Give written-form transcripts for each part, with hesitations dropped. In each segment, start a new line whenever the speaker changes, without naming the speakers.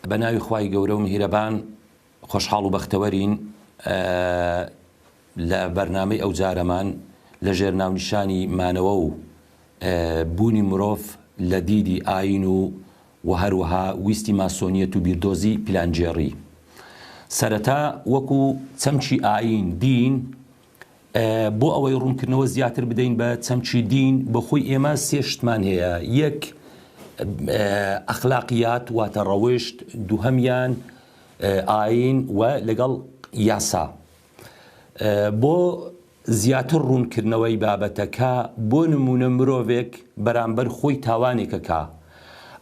بە ناوی خوای گەورە و میهرەبان خۆشحاڵ و بەختەوەرین لە بەرنامەی ئەوجارەمان لە ژێر ناونیشانی مانەوە و بوونی مرۆڤ لە دیدی ئایین و و هەروەها ویستی ماسۆنیەت و بیردۆزی پیلانگێڕی. سەرەتا وەکو چەمکی ئایین، دین، بۆ ئەوەی ڕوونکردنەوە زیاتر بدەین بە چەمکی دین، بۆ خۆی ئێمە سێ شتمان هەیە، یەک ئەخلاقیات واتە ڕەوشت، دووهەمیان ئایین و لەگەڵ یاسا. بۆ زیاتر ڕوونکردنەوەی بابەتەکە، بۆ نموونە مرۆڤێک بەرامبەر خۆی تاوانێک ئەکا،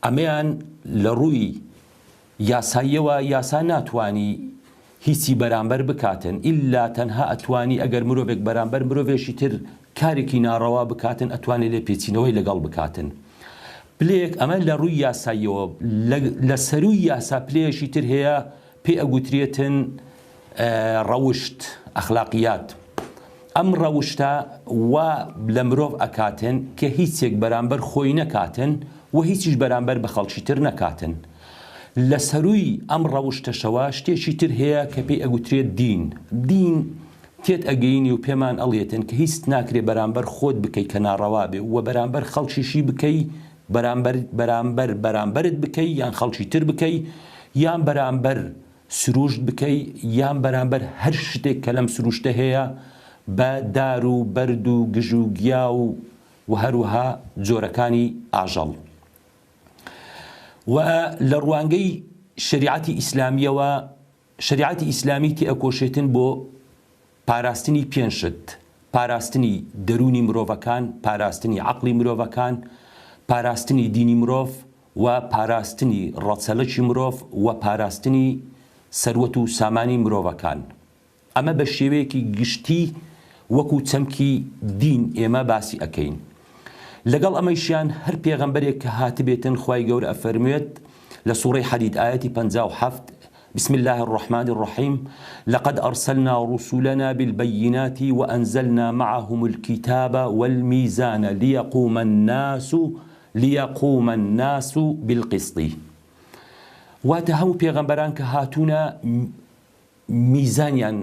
ئەمەیان لە ڕووی یاساییەوە یاسا ناتوانی هیچی بەرامبەر بکاتن ئیلا تەنها ئەتوانی ئەگەر مرۆڤێک بەرامبەر مرۆڤێکی تر کارێکی ناڕەوا بکاتن ئەتوانێ لێپێچینەوەی لەگەڵ بکاتن پلەیەک ئەمە لە ڕووی یاساییەوە لە سەرووی یاسا پلەیەکی تر هەیە پێی ئەگوترێتن ڕەوشت، ئەخلاقیات، ئەم ڕەوشتە وا لە مرۆڤ ئەکاتن کە هیچێک بەرامبەر خۆی نەکاتن و هیچیش بەرامبەر بە خەڵکی تر نەکاتن. لە سەرووی ئەم ڕەوشتەشەوە شتێکی تر هەیە کە پێی ئەگوترێت دین. دین تێت ئەگەینی و پێمان ئەڵێتن کە هیچت ناکرێ بەرامبەر خۆت بکەی کە ناڕەوا بێ و بەرامبەر خەڵکیشی بکەی بەرامبەر بەرامبەر بەرامبەرت بکەی یان خەڵکی تر بکەی یان بەرامبەر سروشت بکەی یان بەرامبەر هەر شتێک کە لەم سروشتە هەیە بە دار و بەرد و گژ و گیا و و هەروەها جۆرەکانی ئاژەڵ و لە ڕوانگەی شەریعەتی ئیسلامیەوە شەریعەتی ئیسلامی تێئەکۆشێتن بۆ پاراستنی پێنج شت، پاراستنی دەروونی مرۆڤەکان، پاراستنی عەقڵی مرۆڤەکان، پاراستنی دینی مرۆڤ و پاراستنی ڕەچەلەکی مرۆڤ و پاراستنی سەروەت و سامانی مرۆڤەکان. ئەمە بە شێوەیەکی گشتی وەکو چەمکی دین ئێمە باسی ئەکەین. لەگەڵ ئەمەیشیان هەر پێغەمبەرێک کە هاتبێتن خوای گەورە ئەفەرموێت لە سوڕەی حەدید ئایەتی 57 بسم اللە الرحمن الرحیم لقد ارسلنا رسلنا بالبینات وانزلنا معهم الکتاب والمیزان لیقوم الناس لیقوم الناس بالقسط واتە هەموو پێغەمبەران کە هاتوونە میزانیان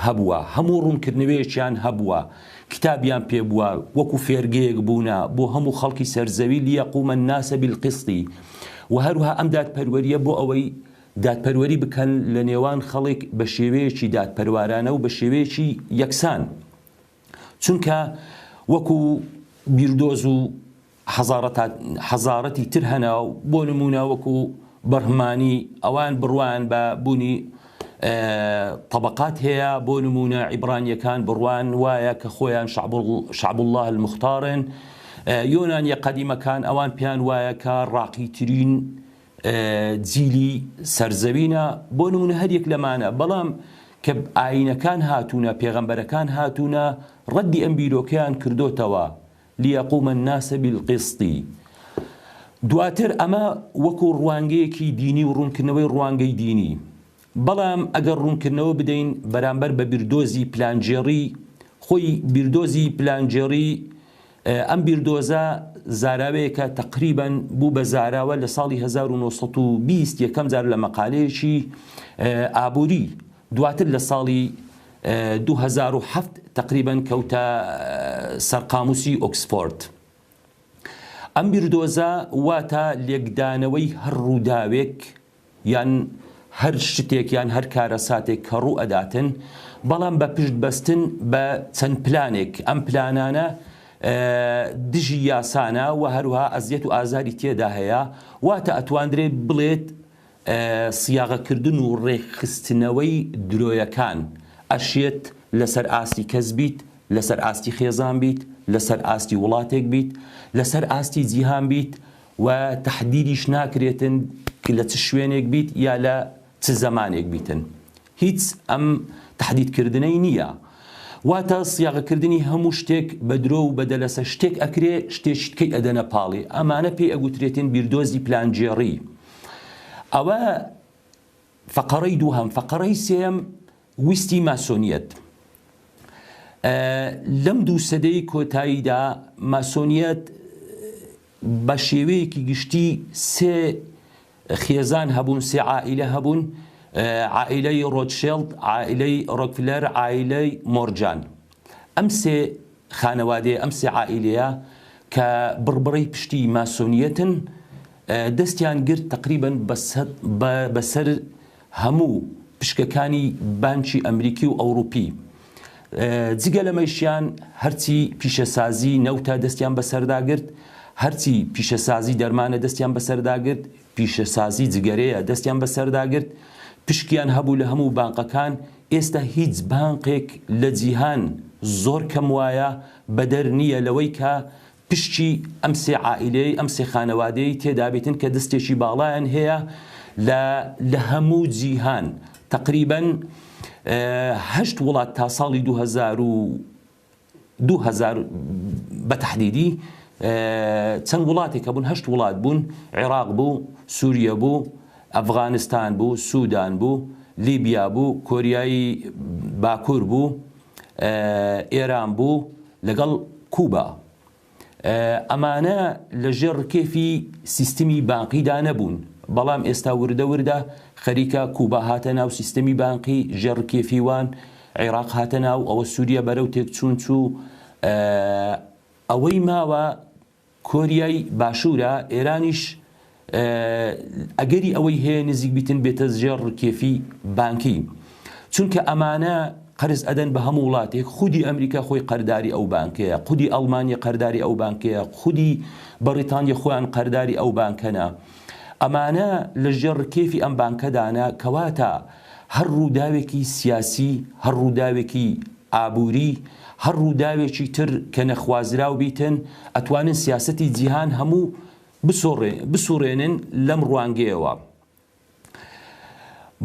هەبووە، هەموو ڕوونکردنەوەیەکیان هەبووە، کتابیان پێ بووە، وەکو فێرگەیەک بوونە بۆ هەموو خەڵکی سەر زەوی، لیقوم الناس بالقسط، وە هەروەها ئەم دادپەروەرییە بۆ ئەوەی دادپەروەری بکەن لە نێوان خەڵک بە شێوەیەکی دادپەروارانە و بە شێوەیەکی یەکسان، چونکە وەکو بیردۆز و حەزارەتی تر هەنە بۆ نموونە وەکو بەرهمانی ئەوان بڕوایان بە بوونی طبقات هەیە بۆ نموونە عیبرانیەکان بڕوان وایە کە خۆیان شعب الله المختارن یۆنانیە قەدیمەکان ئەوان پێیان وایە کە ڕاقیترین جیلی سەرزەوینە بۆ نمونە هەریەک لەمانە بەڵام کە ئاینەکان هاتوونە پێغەمبەرەکان هاتوونە ڕەدی ئەم بیرۆکەیان کردۆتەوە لیقوم الناس بالقسط دواتر ئەمە وەکو ڕوانگەیەکی دینی و ڕوونکردنەوەی ڕوانگەی دینی بەڵام ئەگەر ڕوونکردنەوە بدەین بەرامبەر بە بیردۆزی پلانگێڕی خۆی بیردۆزی پلانگێڕی ئەم بیردۆزە زاراوەیەکە تەقریبەن بوو بە زاراوە لە ساڵی 1920 یەکەم جار لە مەقالەیەکی ئابووری دواتر لە ساڵی 2007 تەقریبەن کەوتە سەر قاموسی ئۆکسفۆرد. ئەم بیردۆزە واتە لێکدانەوەی هەر ڕووداوێک یان هەر شتێک یان هەر کارەساتێک کە ڕوو ئەداتن بەڵام بە پشت بەستن بە چەند پلانێک ئەم پلانانە دژی یاسانە و هەروها ئەزیەت و ئازاری تێدا هەیە واتە ئەتواندرێت بڵێت سیاغەکردن و ڕێکخستنەوەی درۆیەکان ئەشێت لەسەر ئاستی کەس بیت، لەسەر ئاستی خێزان بیت، لەسەر ئاستی وڵاتێک بیت، لەسەر ئاستی جیهان بیت و تەحدیدیش ناکرێتن لە چ شوێنێک بیت یا لە چ زەمانێک بیتن. هیچ ئەم تەحدید کردنەی نییە. واتە سیاغەکردنی هەموو شتێک بە درۆ و بە دەلەسە شتێک ئەکرێ شتێکی تکەی ئەدەنە پاڵی. ئەمانە پێی ئەگوترێتن بیردۆزی پلانگێڕی. ئەوە فەقەڕەی دووهەم. فەقەڕەی سێیەم ویستی ماسۆنیەت. لەم دوو سەدەی کۆتاییدا ماسۆنیەت بە شێوەیەکی گشتی سێ. خێزان هەبوون، سێ عائیلە هەبوون، عائیلەی ڕۆتشێڵد، عائیلەی ڕۆکفلەر، عائیلەی مۆرجان. ئەم سێ خانەوادەیە، ئەم سێ عائیلەیە کە بڕبڕەی پشتی ماسۆنیەتن، دەستیان گرت تەقریبەن بەسەر هەموو پشکەکانی بانکی ئەمریکی و ئەوروپی. جگە لەمەیشیان هەرچی پیشەسازی نەوتە دەستیان بەسەردا گرت، هەرچی پیشەسازی دەرمانە دەستیان بەسەردا گرت، پیشەسازی جگەرەیە دەستیان بەسەردا گرت، پشکیان هەبوو لە هەموو بانقەکان، ئێستا هیچ بانقێک لە جیهان زۆر کەم وایە بەدەر نییە لەوەی کە پشکی ئەم سێ عائیلەی، ئەم سێ خانەوادەی تێدا بیتن کە دەستێکی باڵایان هەیە لە لە هەموو جیهان تەقریبەن هەشت وڵات تا ساڵی 2000 بە تەحدیدی چەند وڵاتێک هەبوون هەشت وڵات بوون عێراق بوو سووریە بوو ئەفغانستان بوو سوودان بوو لیبیا بوو کۆریایی باکوور بوو ئێران بوو لەگەڵ کوبا. ئەمانە لە ژێر ڕکێفی سیستمی بانقیدا نەبوون، بەڵام ئێستا وردە وردە خەریکە کوبا هاتە ناو سیستمی بانقی ژێر ڕکێفی وان، عێراق هاتە ناو، ئەوە سوریە بەرەو تێکچوون چوو، ئەوەی ماوە کۆریای باشوورە، ئێرانیش ئەگەری ئەوەی هەیە نزیک بیتن بێتە ژێر ڕکێفی بانکی چونکە ئەمانە قەرز ئەدەن بە هەموو وڵاتێک خودی ئەمریکا خۆی قەرداری ئەو بانکەیە خودی ئەڵمانیا قەرداری ئەو بانکەیە خودی بەڕیتانیا خۆیان قەرداری ئەو بانکەنە ئەمانە لە ژێر ڕکێفی ئەم بانکەدانە کەواتە هەر ڕووداوێکی سیاسی هەر ڕووداوێکی ئابووری، هەر ڕووداوێکی تر کە نەخوازراو بیتن، ئەتوانن سیاسەتی جیهان هەموو بسوڕێنن لەم ڕوانگەیەوە.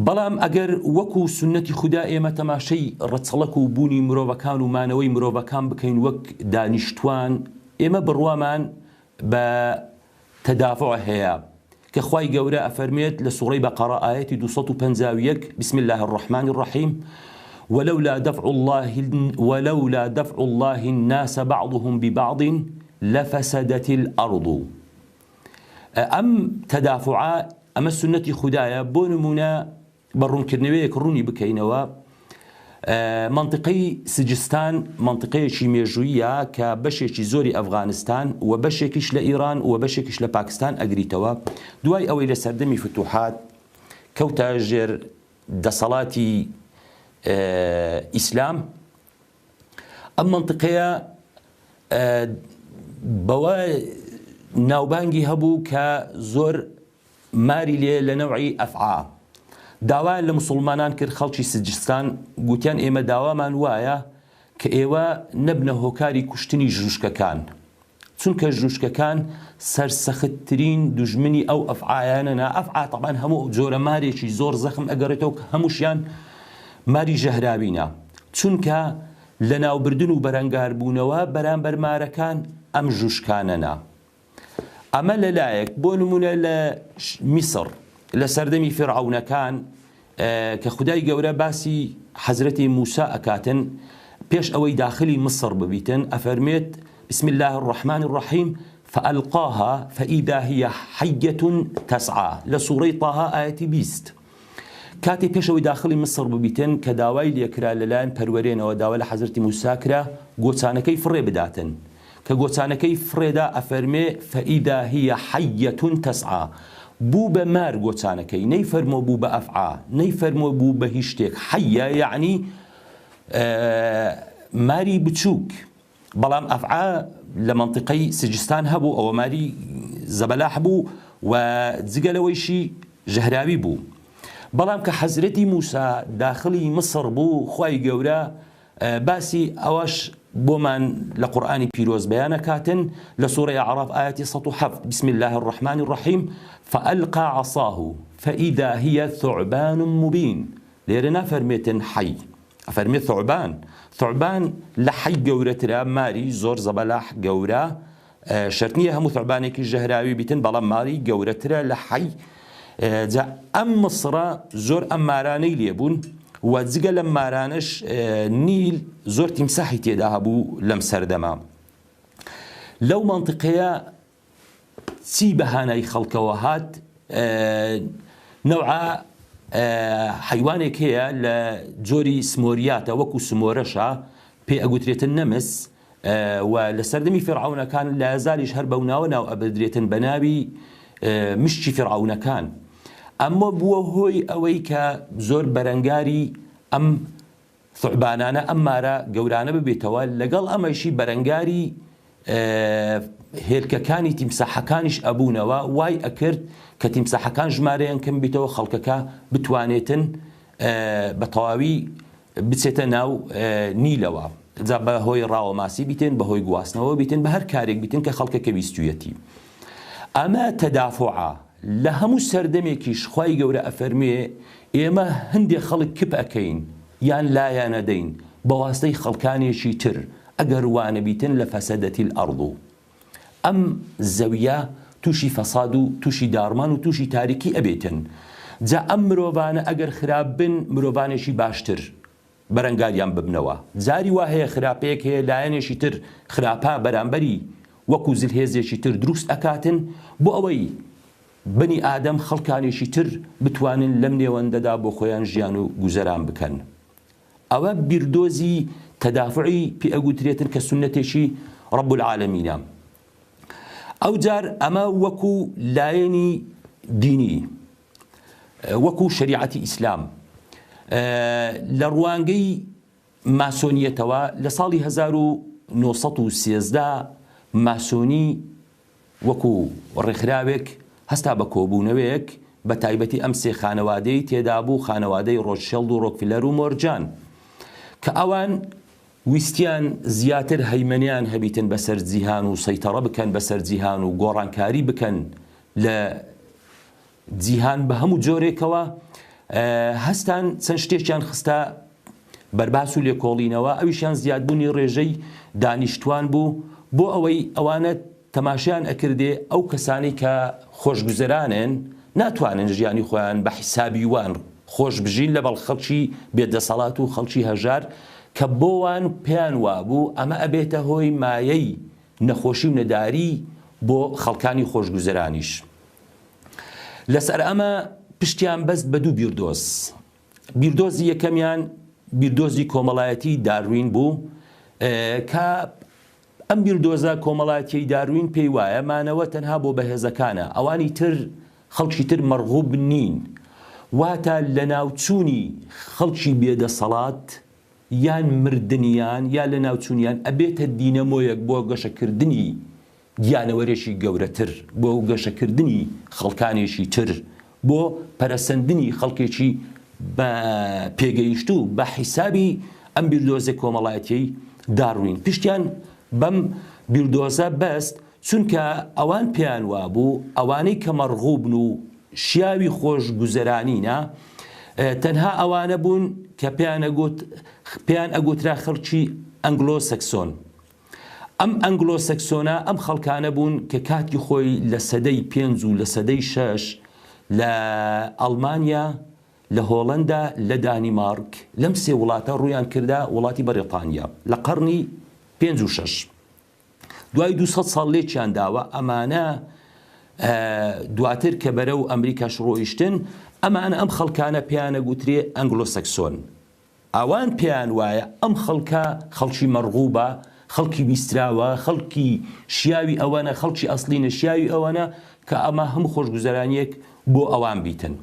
بەڵام ئەگەر وەکو سوننەتی خودا ئێمە تەماشەی ڕەچەڵەک و بوونی مرۆڤەکان و مانەوەی مرۆڤەکان بکەین وەک دانیشتوان، ئێمە بڕوامان بە تدافع هەیە کە خوای گەورە ئەفەرموێت لە سوڕەی بەقەڕە ئایەتی 251 بسم اللە الرحمن الرحیم ولولا دفع الله ولولا دفع الله الناس بعضهم ببعض لفسدت الأرض ئەم تدافعە ئەمە سوننەتی خودایە بۆ نمونە بە ڕوونکردنەوەیەک ڕوونی بکەینەوە، مەنتیقەی سجستان مەنتیقەیەکی مێژووییە کە بەشێکی زۆری ئەفغانستان و بەشێکیش لە ئیران و بەشێکیش لە پاکستان ئەگریتەوە، دوای ئەوەی لە سەردەمی فتوحات کەوتە ژێر دەسەڵاتی ئیسلام، ئەم مەنتیقەیە بەوە ناوبانگی هەبوو کە زۆر ماری لێ لە نەوعی ئەفعا. داوایان لە موسوڵمانان کرد خەڵکی سجستان گوتیان ئێمە داوامان وایە کە ئێوە نەبنە هۆکاری کوشتنی ژوشکەکان چونکە ژوشکەکان سەرسەختترین دوژمنی ئەو ئەفعایانەنە ئەفعا تەبعەن هەموو جۆرە مارێکی زۆر زەخم ئەگەڕێتەوە کە هەمووشیان ماری ژەهراوینە چونکە لەناوبردن و بەرەنگاربوونەوە بەرامبەر مارەکان ئەم ژوشکانەنە. ئەمە لە لایەک، بۆ نموونە لە میسڕ لە سەردەمی فیرعەونەکان کە خودای گەورە باسی حەزرەتی موسا ئەکاتن پێش ئەوەی داخلی میسڕ ببیتن ئەفەرموێت بسم الله الرحمن الرحیم فألقاها فإذا هي حية تسعى لە سوڕەی طه ئایەتی 20 کاتێ پێش ئەوەی داخلی میسڕ ببیتن کە داوای لێکرا لەلایەن پەروەرێنەوە داوا لە حەزرەتی موسا کرا گۆچانەکەی فڕێ بداتن کە گۆچانەکەی فڕێدا ئەفەرمێ، فإذا هی حیە تسعی، بوو بە مار گۆچانەکەی، نەیفەرمووە بوو بە ئەفعا، نەیفەرمووە بوو بە هیچ شتێک، حیە یەعنی ماری بچووک، بەڵام ئەفعا لە مەنتیقەی سجستان هەبوو ئەوە ماری زەبەلاح بوو و جگە لەوەیشی ژەهراوی بوو. بەڵام کە حەزرەتی موسا داخڵی میسڕ بوو خوای گەورە باسی ئەوەش بۆمان لە قورئانی پیرۆز بەیان ئەکاتن لە سورەی ئەعراف ئایەتی 107 بسم اللە الرحمن الرحیم فألقی عصاه فإذا هی ثعبان مبین لێرە نافەرمێتن حی ئەفەرمێ ثعبان ثعبان لە حی گەورەترە ماری زۆر زەبەلاح گەورە شەرت نییە هەموو ثعبانێکی ژەهراوی بیتن بەڵام ماری گەورەترە لە حەی جا ئەم مصرە زۆر ئەم مارانەی لێبوون و جگە لەم مارانەش نیل زۆر تیمساحی تێدا هەبوو لەم سەردەمە لەو مەنتیقەیە چی بە هانای خەڵکەوە هات؟ نەوعە حەیوانێک هەیە لە جۆری سمۆریاتە وەکو سمۆرەشە پێ ئەگوترێتن نەمس و لە سەردەمی فیرعەونەکان لایەزالیش هەر بەو ناوە ناو ئەبردرێتن بە ناوی مشکی فیرعەونەکان. ئەمە بووە هۆی ئەوەی کە زۆر بەرەنگاری ئەم ثعبانانە ئەم مارە گەورانە ببێتەوە، لەگەڵ ئەمەیشی بەرەنگاری هێلکەکانی تیمساحەکانیش ئەبوونەوە، وای ئەکرد کە تیمساحەکان ژمارەیان کەم بیتەوە خەڵکەکە بتوانێتن بە تەواوی بچێتە ناو نیلەوە، جا بە هۆی ڕاوە ماسی بیتن، بە هۆی گواستنەوە بیتن، بە هەر کارێک بیتن کە خەڵکەکە ویستویەتی. ئەمە تەدافوعە. لە هەموو سەردەمێکیش خوای گەورە ئەفەرموێ ئێمە هەندێ خەڵک کپ ئەکەین یان لایان ئەدەین بە واستەی خەڵکانێکی تر ئەگەر وانەبیتن لفسدت الارض ئەم زەویە توشی فەساد و توشی داڕمان و توشی تاریکی ئەبێتن جا ئەم مرۆڤانە ئەگەر خراپ بن مرۆڤانێکی باشتر بەرەنگاریان ببنەوە جاری وا هەیە خراپەیەک هەیە لایەنێکی تر خراپە بەرامبەری وەکو زلهێزێکی تر دروست ئەکاتن بۆ ئەوەی بەنی ئادەم خەڵکانێکی تر بتوانن لەم نێوەندەدا بۆ خۆیان ژیان و گوزەران بکەن. ئەوە بیردۆزی تەدافعی پێ ئەگوترێتن کە سوننەتێکی رب العالمینە. ئەوجار ئەمە وەکو لایەنی دینی وەکو شەریعەتی ئیسلام لە ڕوانگەی ماسۆنیەتەوە لە ساڵی 1913 ماسۆنی وەکو ڕێکخراوێک هەستا بە کۆبوونەوەیەک، بە تایبەتی ئەم سێ خانەوادەی تێدابوو، خانەوادەی ڕۆتشێڵد و ڕۆکفیلەر و مۆرجان، کە ئەوان ویستیان زیاتر هەیمەنەیان هەبیتن بەسەر جیهان و سەیتەڕە بکەن بەسەر جیهان و گۆڕانکاری بکەن لە جیهان بە هەموو جۆرێکەوە، هەستان چەند شتێکیان خستە بەرباس و لێکۆڵینەوە، ئەویشیان زیادبوونی ڕێژەی دانیشتوان بوو، بۆ ئەوەی ئەوانە تەماشایان ئەکردێ ئەو کەسانەی کە خۆشگوزەرانن ناتوانن ژیانی خۆیان بە حیسابی وان خۆش بژین لەبەڵ خەڵکی بێ دەسەڵات و خەڵکی هەژار کە بۆوان پێیان وابوو ئەمە ئەبێتە هۆی مایەی نەخۆشی و نەداری بۆ خەڵکانی خۆشگوزەرانیش. لەسەر ئەمە پشتیان بەست بە دوو بیردۆز. بیردۆزی یەکەمیان بیردۆزی کۆمەڵایەتی داروین بوو کە ئەم بیردۆزە کۆمەڵایەتیەی داروین پێی وایە مانەوە تەنها بۆ بەهێزەکانە ئەوانی تر خەڵکی تر مەرغوب نین واتە لەناوچوونی خەڵکی بێدەسەڵات یان مردنیان یا لەناوچوونیان ئەبێتە دینەمۆیەک بۆ گەشەکردنی گیانەوەرێکی گەورەتر، بۆ گەشەکردنی خەڵکانێکی تر، بۆ پەرەسەندنی خەڵکێکی بە پێگەیشتوو بە حیسابی ئەم بیردۆزە کۆمەڵایەتیەی داروین. پشتیان بەم بیردۆزە بەست، چونکە ئەوان پێیان وابوو ئەوانەی کە مەڕغوبن و شیاوی خۆشگوزەرانینە تەنها ئەوانە بوون کە پێیان ئەگوترا خەڵکی ئەنگلۆ سەکسۆن. ئەم ئەنگلۆ سەکسۆنە ئەم خەڵکانە بوون کە کاتی خۆی لە سەدەی پێنج و لە سەدەی شەش لە ئەڵمانیا، لە هۆڵەندا، لە دانیمارک، لەم سێ وڵاتە ڕوویان کردە وڵاتی بەڕیتانیا لە قەڕنی پێنج و شەش. دوای 200 ساڵ لێکیان داوە ئەمانە دواتر کە بەرەو ئەمریکاش ڕۆیشتن ئەمانە ئەم خەڵکانە پێیانە گوترێ ئەنگلۆ سەکسۆن. ئەوان پێیان وایە ئەم خەڵکە خەڵکی مەرغوبە، خەڵکی ویستراوە، خەڵکی شیاوی ئەوەنە، خەڵکی ئەسڵینە شیاوی ئەوەنە کە ئەمە هەموو خۆشگوزەرانییەک بۆ ئەوان بیتن.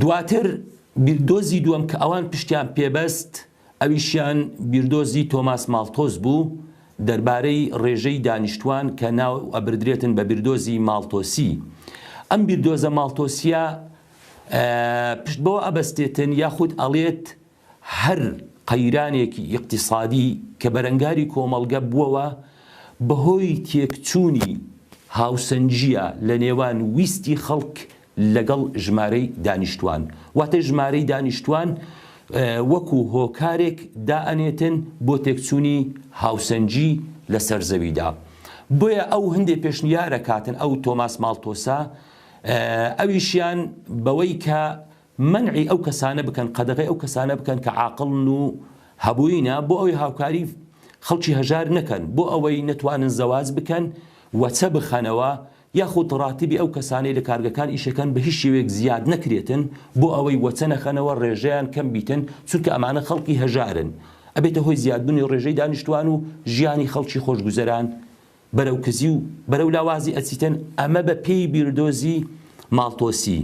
دواتر بیردۆزی دووەم کە ئەوان پشتیان پێبەست ئەویشیان بیردۆزی تۆماس ماڵتۆس بوو دەربارەی ڕێژەی دانیشتوان کە ناو ئەبردرێتن بە بیردۆزی ماڵتۆسی. ئەم بیردۆزە ماڵتۆسیە پشت بەوە ئەبەستێتن یاخود ئەڵێت هەر قەیرانێکی ئیقتیسادی کە بەرەنگاری کۆمەڵگە بووەوە بەهۆی تێکچوونی هاوسەنگییە لە نێوان ویستی خەڵک لەگەڵ ژمارەی دانیشتوان واتە ژمارەی دانیشتوان وەکو هۆکارێک دائەنێتن بۆ تێکچوونی هاوسەنگی لەسەر زەویدا بۆیە ئەو هەندێ پێشنیارەکاتن ئەو تۆماس ماڵتۆسە ئەویشیان بەوەی کە مەنعی ئەو کەسانە بکەن، قەدەغەی ئەو کەسانە بکەن کە عاقڵن و هەبووینە، بۆ ئەوەی هاوکاری خەڵکی هەژار نەکەن، بۆ ئەوەی نەتوانن زەواج بکەن، وەچە بخەنەوە، یاخود ڕاتبی ئەو کەسانەی لە کارگەکان ئیشەکەن بە هیچ شێوەیەک زیاد نەکرێتن بۆ ئەوەی وەچە نەخەنەوە ڕێژەیان کەم بیتن چونکە ئەمانە خەڵکی هەژارن ئەبێتە هۆی زیادبونی ڕێژەی دانیشتوان و ژیانی خەڵکی خۆشگوزەران بەرەو کزی و بەرەو لاوازی ئەچیتن ئەمە بە پێی بیردۆزی ماڵتۆسی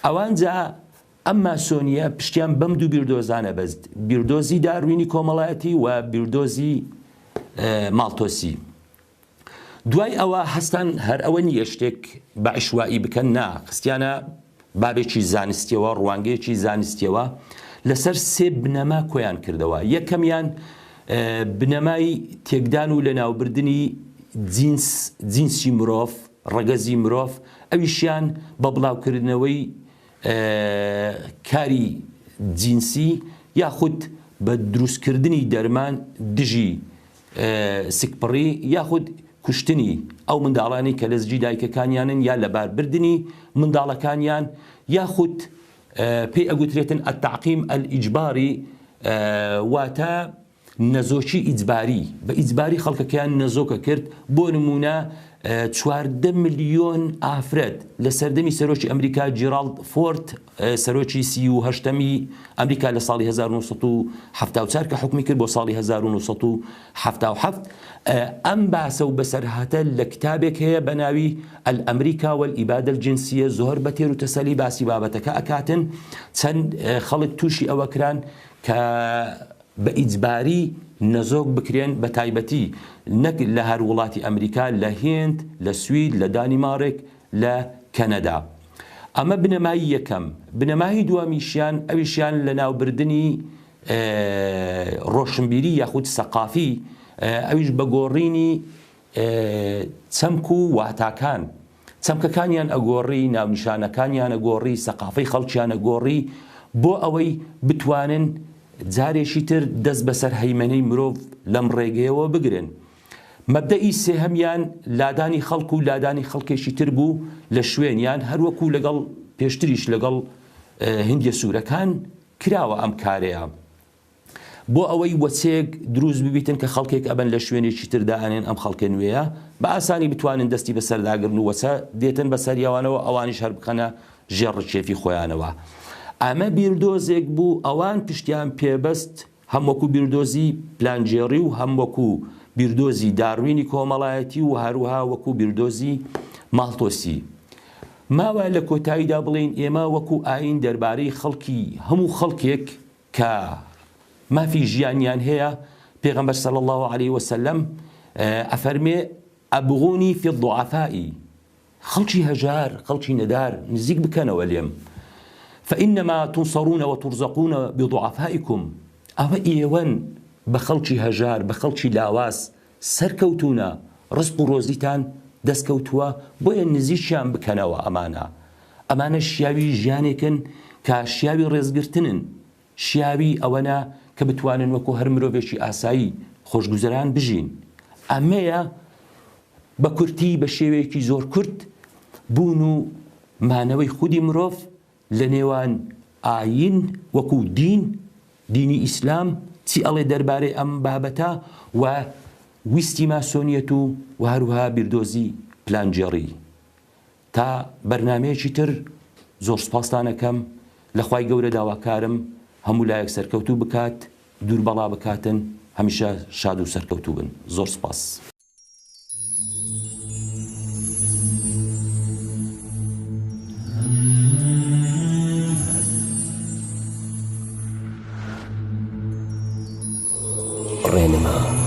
ئەوان جا ئەم ماسۆنیە پشتیان بەم دوو بیردۆزانە بەست بیردۆزی داروینی کۆمەڵایەتی و بیردۆزی ماڵتۆسی. دوای ئەوە هەستان هەر ئەوە نییە شتێک بە عیشوائی بکەن نا خستیانە بابێکی زانستیەوە ڕوانگەیەکی زانستیەوە لەسەر سێ بنەما کۆیان کردەوە یەکەمیان بنەمای تێکدان و لەناوبردنی جینس جینسی مرۆڤ ڕەگەزی مرۆڤ ئەویشیان بە بڵاوکردنەوەی کاری جینسی یاخود بە دروستکردنی دەرمان دژی سکپڕی یاخود کوشتنی ئەو منداڵانەی کە لەزگی دایکەکانیانن یا لەباربردنی منداڵەکانیان یاخود پێی ئەگوترێتن التعقیم الاجباری واتە نەزۆکی ئیجباری بە ئیجباری خەڵکەکەیان نەزۆکە کرد بۆ نمونە 14 ملیۆن ئافرەت لە سەردەمی سەرۆکی ئەمریکا جیراڵد فۆرد سەرۆکی 38ەمی ئەمریکا لە ساڵی 1974 کە حوکمی کرد بۆ ساڵی 1977 ئەم باسە و بەسەرهاتە لە کتابێک هەیە بە ناوی الامریکا والابادە الجنسیە زۆر بە تێر و تەسەلی باسی بابەتەکە ئەکاتن چەند خەڵک تووشی ئەوە کران کە بە ئیجباری نەزۆک بکرێن بە تایبەتی نەک لە هەر وڵاتی ئەمریکا لە هیند لە سوید لە دانیمارک لە کەنەدا. ئەمە بنەمای یەکەم. بنەمای دووەمیشیان ئەویشیان لەناوبردنی ڕۆشنبیری یاخود سەقافی ئەویش بە گۆڕینی چەمک و واتاکان. چەمکەکانیان ئەگۆڕی، ناونیشانەکانیان ئەگۆڕی، سەقافەی خەڵکیان ئەگۆڕی بۆ ئەوەی بتوانن جارێکی تر دەست بەسەر هەیمەنەی مرۆڤ لەم ڕێگەیەوە بگرن. مەبدەئی سێهەمیان لادانی خەڵک و لادانی خەڵکێکی تر بوو لە شوێنیان، هەروەکو لەگەڵ پێشتریش لەگەڵ هندیە سوورەکان کراوە ئەم کارەیە بۆ ئەوەی وەچەیەک دروست ببیتن کە خەڵکێک ئەبەن لە شوێنێکی تر دائەنێن ئەم خەڵکە نوێیە بە ئاسانی بتوانن دەستی بەسەرداگرن و وەچە دێتن بەسەریەوانەوە ئەوانیش هەر بخەنە ژێر ڕکێفی خۆیانەوە ئەمە بیردۆزێک بوو ئەوان پشتیان پێبەست هەم وەکو بیردۆزی پلانگێڕی و هەم وەکو بیردۆزی داروینی کۆمەڵایەتی و هەروەها وەکو بیردۆزی ماڵتۆسی. ماوە لە کۆتاییدا بڵێین ئێمە وەکو ئایین دەربارەی خەڵکی هەموو خەڵکێک کە مافی ژیانیان هەیە پێغەمبەر صلی اللە علیە وسلم ئەفەرمێ ابغونی فی الضعفاء خەڵکی هەژار، خەڵکی نەدار نزیک بکەنەوە لێم، فانما تنصرون وترزقون بضعفائکم، ئەوە ئێوەن بە خەڵکی هەژار، بە خەڵکی لاواز سەرکەوتوونە، ڕزق و ڕۆزیتان دەستکەوتووە، بۆیە نزیکیان بکەنەوە ئەمانە، ئەمانە شیاوی ژیانێکن کە شیاوی ڕێزگرتنن، شیاوی ئەوەنە کە بتوانن وەکو هەر مرۆڤێکی ئاسایی خۆشگوزەران بژین. ئەمەیە بە کورتی بە شێوەیەکی زۆر کورت بوون و مانەوەی خودی مرۆڤ لە نێوان ئایین وەکو دین، دینی ئیسلام چی ئەڵێ دەربارەی ئەم بابەتە و ویستی ماسۆنیەت و و هەروەها بیردۆزی پلانگێڕی. تا بەرنامەیەکی تر زۆر سوپاستان ئەکەم لە خوای گەورە داواکارم هەموو لایەک سەرکەوتوو بکات دوور بەڵا بکاتن هەمیشە شاد و سەرکەوتوو بن زۆر سوپاس.
ڕێنما.